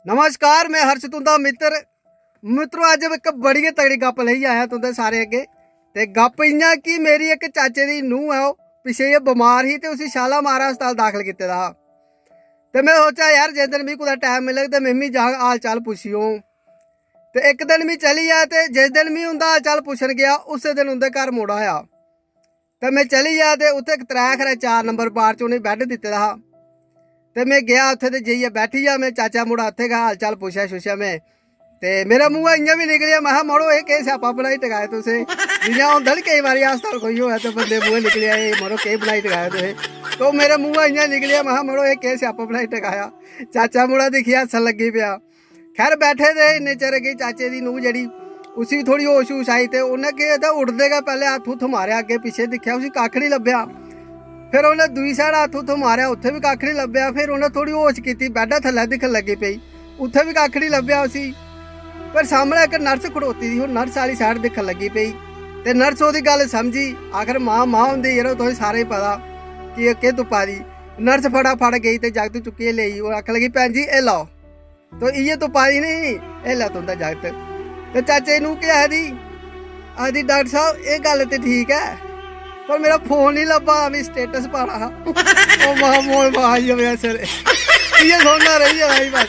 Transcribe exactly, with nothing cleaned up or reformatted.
नमस्कार, में हर्ष, तुं'दा मित्तर। मित्रो, अज्ज में इक बड़ी गै तगड़ी गप्प लेइयै आया तुं'दे सारे अग्गें। ते गप्प इ'यां कि मेरी इक चाचे दी नूंह् ऐ, ओह् पिच्छे जेह् बमार ही ते उसी शालामार अस्पताल दाखल कीते दा हा। ते में सोचेआ, यार, जिस दिन मिगी कुतै टैम मिलग ते में बी जाङ, हाल चाल पुच्छी औङ। ते इक दिन में चली गेआ ते जिस दिन में उं'दा हाल चाल पुच्छन गेआ, उस्सै दिन उं'दे घर मुड़ा आया। ते में चली गेआ ते उत्थै इक त्रै खरै चार नंबर बार च उ'नें बैड दित्ते दा हा। ते में गेआ उत्थै ते जाइयै बैठी गेआ, में चाचा मुड़ा उत्थै गै हाल चाल पुच्छेआ शुच्छेआ में। ते मेरे मुंहा इ'यां बी निकलेआ, महां, "मड़ो, एह् केह् स्यापा बनाई टकाए तुसें?" जि'यां होंदा निं केईं बारी अस्पताल कोई होऐ ते बंदे मुंहा निकलेआ, "एह् मड़ो, केह् बनाई टकाए तुसें?" तो मेरे मुंहा इ'यां निकलेआ, महां, "मड़ो, एह् केह् स्यापा बनाई टकाया?" चाचा मुड़ा दिक्खियै हस्सन लग्गी पेआ। खैर, बैठे दे इन्ने चिर अग्गें चाचे दी नूंह् जेह्ड़ी, उसी बी थोह्ड़ी होश हूश आई ते उन्नै केह् कीता, उठदे गै पैह्लें हत्थ हुत्थ मारेआ, अग्गें पिच्छें दिक्खेआ, उसी कक्ख निं लब्भेआ। फिर उन्नै दूई side हत्थ हुत्थ मारेआ, उत्थै बी कक्ख निं लब्भेआ। फिर उन्नै थोह्ड़ी होश कीती, बैडै थल्लै दिक्खन लगी पेई, उत्थै बी कक्ख निं लब्भेआ उसी। पर सामनै इक nurse खड़ोती दी ही, ओह् nurse आह्ली side दिक्खन लगी पेई ते nurse ओह्दी गल्ल समझी। आखर मां, मां होंदी, यरो, तुसें सारें गी पता कि एह् केह् तुप्पा दी। Nurse फटाफट गेई ते जागत चुक्कियै लेई, ओह् आखन लगी, "भैन जी, एह् लैओ।" तो इ'यै तुप्पा दी नी, एह् लै तुं'दा जागत। ते चाचे नू केह् आखदी? आखदी, "डाक्टर साह्ब, एह् गल्ल ते ठीक ऐ, पर मेरा फोन निं लब्भा दा, में status पाना हा।" ओह् महा मोए महा आई गेआ मेरा सिर। इ'यै सुनना रेही गेदा ही बस।